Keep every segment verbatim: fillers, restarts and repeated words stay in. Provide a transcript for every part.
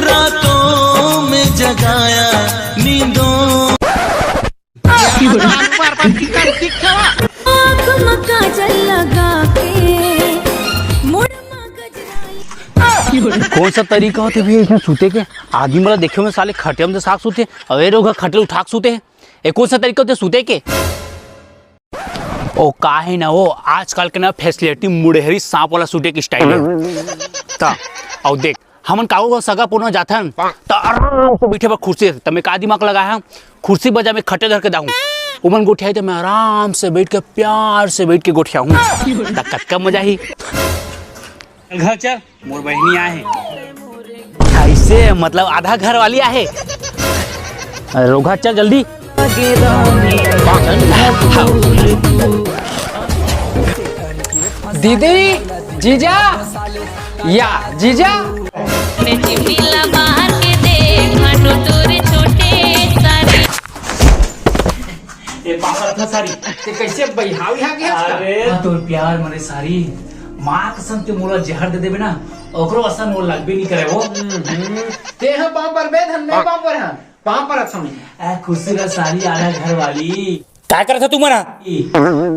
रातों में जगाया नींदों। आंख में काजल लगा के, मुड़ मा गजरा। कौन सा तरीका होथे भैया इसमें सूते के? आदमी मन ला देखे में साले खटिया में साग सूते, अउ ए लोग खटिया उठा के सूते हे। ए कौन सा तरीका होथे सूते के? ओ का हे ना, वो आजकल के ना फैसिलिटी मुड़ेहरी सांप वाला सूते के स्टाइल हे। त अउ देख, हमन काऊ का सगा पुरना जाथन, त आराम से बैठे बर कुर्सी, त मैं का दिमाग लगाए हंव, कुर्सी बजा में खटिया धर के दाहूं, उमन गोठियाही त मैं आराम से बैठ के, प्यार से बैठ के गोठियाहूं, त कतका मजा आही। घर चल, मोर बहिनी आहे। ऐसे मतलब आधा घर वाली आहे। अरे रोघा, चल जल्दी। दीदी, जीजा, या जीजा। ए पापा था सारी। ते कैसे बहिहाव यहाँ गया था? अरे तोर प्यार मरे सारी, माँ कसम ते मोला जहर दे देबे ना, ओकरो असर मोला लगबे नहीं करे वो। ते ह पाँव पर बे धन, मैं पाँव पर ह, पाँव पर अथम। ए खुशी रह सारी, आधा घर वाली। काय करत हो तुम मना?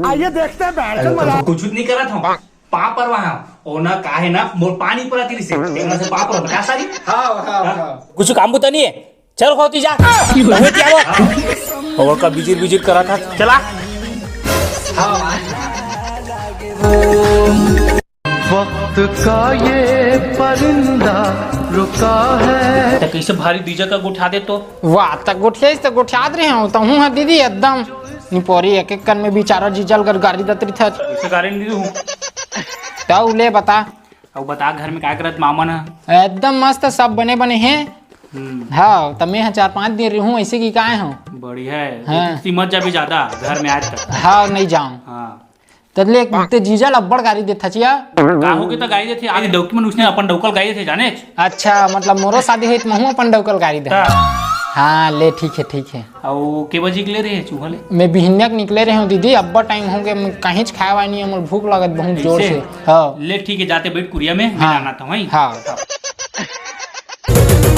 आइए देखते हैं बैठ कर मजा। कुछ नहीं करत हूँ, पाँव पर वहाँ। ओ ना काहे ना मोर पानी पर आती से, एकरा से पाँव पर बता सारी। हाँ, हाँ, हाँ। कुछ काम बुता नहीं है। चल होती जा। तू क्या वो? और का बिजिर बिजिर करा था। चला। वक्त का ये परिंदा रुका है। त कैसे भारी दीजा का गोठा दे तो? वाह, त गोठियाइस त गोठियात रहे हूँ, त हूँ हाँ दीदी एकदम निपोरी एक एक कन में बिचारा जीजल गर गारी दतरी था। कैसे गारी नहीं दूँ? त ले बता। अब बता घर में का करत मामा ना? एकदम मस्त, सब बने बने हैं। हम्म। हाँ, त मैं ह चार पाँच दिन रहूं, ऐसे की काय हूँ। बढ़िया है। हाँ। इतनी मत जा भी ज्यादा घर में आज तक। हाँ, नहीं जाऊं। हाँ। तब ले ते जीजा ल अब्बड़ गारी देथा चिया। का हो के त गारी देथे, आज डौकी मन उसने अपन डौकल गारी देथे जाने। अच्छा, मतलब मोरो शादी होई त महू अपन डौकल गारी दे। हाँ। हाँ, ले ठीक है, ठीक है। अउ के बजे के ले रहे चूहा ले? मैं बिहनिया के निकले रहे हूँ दीदी, अब्बड़ टाइम हो गया, मैं कहीं खाए वाए नहीं है, मोर भूख लगत बहुत जोर से। हाँ। ले ठीक है, जाते बैठ कुरिया में, मैं हाँ। जाना था वहीं। हाँ।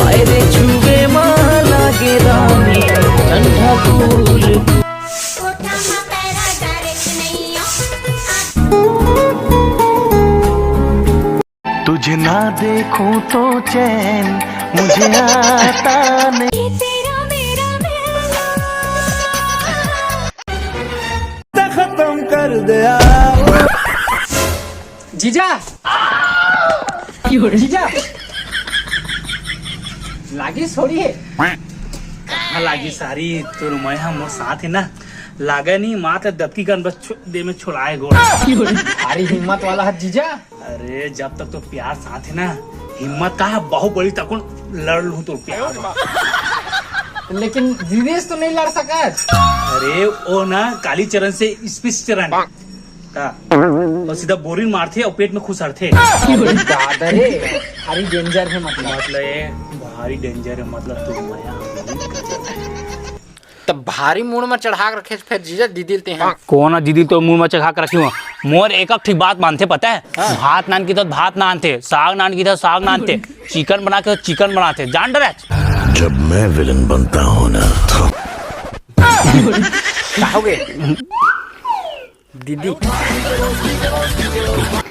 अरे छुवे मा लागे रानी ठंडा कूल। कोठा मा पैरा डारे के नइया। तुझे ना देखूं तो चैन मुझे आता नहीं। तेरा मेरा मिलना। खत्म कर दिया। जीजा, जीजा, लागी थोड़ी है। कहाँ लागी सारी, तोर मया मोर साथ है ना, लागे नहीं, मात्र दबकी कन बस छु-, दे में छुलाए गोड़। भारी हिम्मत वाला है जीजा। अरे, जब तक तो प्यार साथ है ना, हिम्मत का है, बाहुबली तक लड़ लूं तो प्यार। लेकिन दीदी से तो नहीं लड़ सकत। अरे, ओ ना, कालीचरण से स्पीच चरण। का? और सीधा बोरिंग मारथे और पेट में खुसरथे। अरे दादा रे, भारी डेंजर है मतलब। मतलब ये भारी डेंजर है, मतलब तू मया। तब भारी मूड़ में चढ़ा के रखे फिर जीजा दीदी ते हैं। कौन दीदी तो मूड़ में चढ़ा के रखी हो? मोर एक एक ठीक बात मानथे पता है? हाँ। भात नान की तो भात नानथे, साग नान की तो साग नानथे, चिकन बना के तो चिकन बनाथे, जान डरे। जब मैं विलन बनता हूँ ना तो का हो गए? दीदी।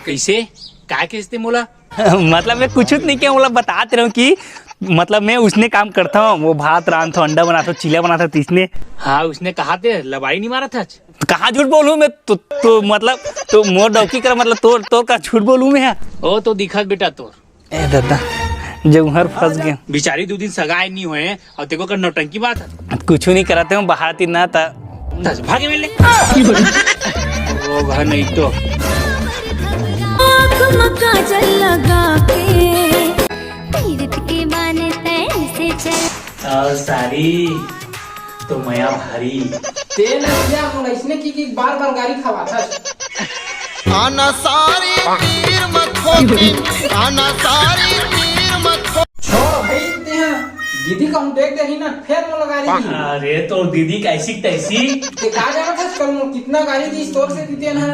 कैसे? काय कैसे मोला? मतलब मैं कुछ नहीं किया, मोला बतात रहे हूँ कि मतलब मैं उसने काम करता हूँ, वो भात रांधता हूँ, अंडा बनाता हूँ, चीला बनाता हूँ, तीसने। हाँ, उसने कहा थे लबाई नहीं मारा था। तो कहाँ झूठ बोलूँ मैं? तो, तो मतलब तो मोर डौकी कर मतलब तोर तोर का झूठ बोलूँ मैं? ओ तो दिखत बेटा तोर। ए दादा, जौहर फंस गए। बिचारी दू दिन सगाई नहीं होए और देखो कर नौटंकी बात है। कुछ नहीं करते हूँ, बहाती ना ता। तस भागे मिले। वो घर नहीं तो। आँख में काजल लगा के। तीरथ के बान तैसे चल। और सारी तो मया भारी। तेल रसिया मोला इसने की, की बार बार गारी खवाथस। आना सारी तीर मत ठोकिन, आना सारी तीर मत ठोक। छोड़ भाई, ते हैं दीदी कहूँ देख दे ही ना, फिर मोला गारी दी। अरे तो दीदी कैसी तैसी। ते का जाना था कल मोला कितना गारी दी, तोर से दीदी ना।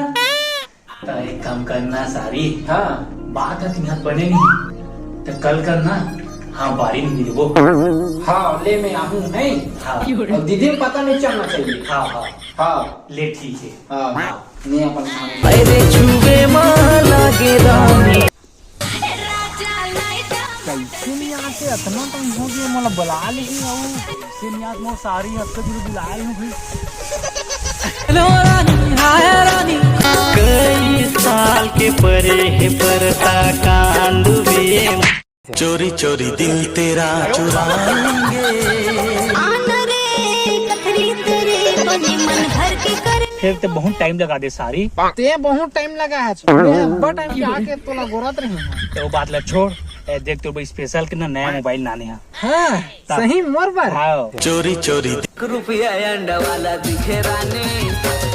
तो एक काम करना सारी। हाँ। बात है तुम्हारे बने नहीं, तो कल करना हाँ, बारी में देबो। हाँ, ले मैं आहूँ, नहीं? हाँ। अउ दीदी में पता नहीं चलना चाहिए। हाँ, हाँ। हाँ। ले, ठीक है। हाँ। हाँ। नहीं, अपन काम। कैसे नहीं आते? अतना टाइम हो गया, मोला बुला लेही अउ कैसे नहीं आते? मोर सारी हफ्ते जुड़ी बुलाए हूँ भाई। हेलो रानी, हाय रानी। कई साल के परे हे परता कांदुबे। चोरी चोरी दिल तेरा चुराएंगे। आना रे कथरी तेरे बने मन भर के कर। फिर ते बहुत टाइम लगा दे सारी। ते बहुत टाइम लगा है। मैं अब्बा टाइम के आके तोला गोरत रही हूँ। तो वो बात ला छोड़। ए, देख तो भाई स्पेशल के ना नया मोबाइल लाने हैं। हाँ, ता- सही मोर बर। हाँ। चोरी चोरी। एक रुपया अंडा वाला दिखे रानी,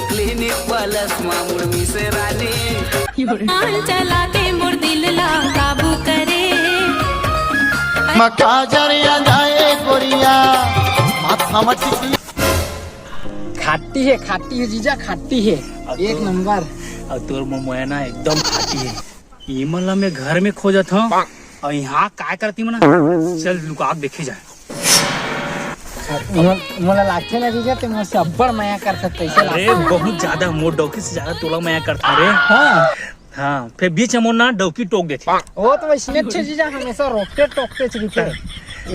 क्लिनिक प्लस मा मुड़ मिसे रानी। कान चला के मोर दिल ला काबू करे। मखा जरिया जाए गोरिया, माथा मटकी। खाटी है, खाटी है जीजा, खाटी है। अब एक तो नंबर। अब तोर मोमोया ना एकदम खाटी है। इमन ला मैं घर में खोजत हूँ और यहाँ काय करती मना। चल लुका के देखे जाए। मोला लागथे ना जीजा, ते मोर से अब्बड़ मया कर सकते, ऐसे अरे लागथे। बहुत ज्यादा, मोर डौकी से ज्यादा तोला मया करता रे। हाँ। हाँ, फिर बीच में मोर ना डौकी टोक देथे। वो तो वैसने अच्छे जीजा, हमेशा रोकते टोकते चलते।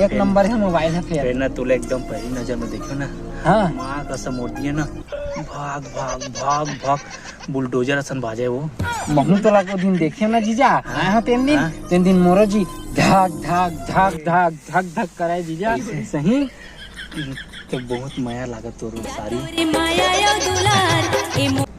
एक नंबर है मोबाइल है फिर। फिर ना तोला एकदम पहली नजर में देखियो ना। हाँ। माँ कसम मोर दिए ना, भाग भाग भाग भाग। बुलडोजर असन बाजे वो। महू तोला को दिन देखे ना जीजा, आए हो तेन दिन, हाँ। तेन दिन मोरो जी धक धक धक धक धक धक कराए जीजा, सही। तो बहुत मया लागत तोर सारी।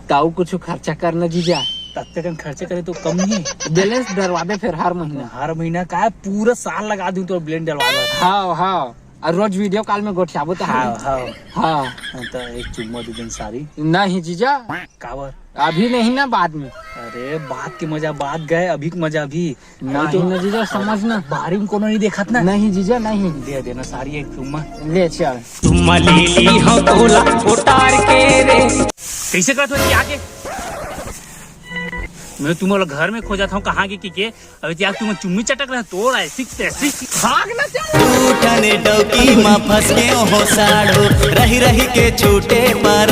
ताऊ कुछ खर्चा करना जीजा। तत्ते कन खर्चा करे तो कम नहीं। बैलेंस डरवा दे फिर हर महीना। हर महीना का पूरा साल लगा दूं तो ब्लेंड डलवा दे। हाँ, हाँ। और रोज वीडियो कॉल में गोठियाबो तो हाँ, हम। हाँ। हाँ। हाँ, तो एक चुम्मा दे देन सारी। नहीं जीजा। काबर? अभी नहीं ना, बाद में। अरे, बाद के मजा बाद गए, अभी के मजा अभी। नहीं तो ना जीजा, समझ ना। बाहरी में कोनो नहीं देखत ना। नहीं जीजा, नहीं। दे देना सारी एक चुम्मा। ले चल। चुम्मा ले ली हो तोला उतार के रे। कैसे करत हो आके? मैं तुम्हारा घर में खोजत हूँ, कहाँ के, के, के? अबे यार, तुम चुम्मी चटक रहे, तोड़ ऐसी तैसी। भाग ना चल। दू ठन डौकी मा फंस के हो साढ़ो, रही रही के छूटे पर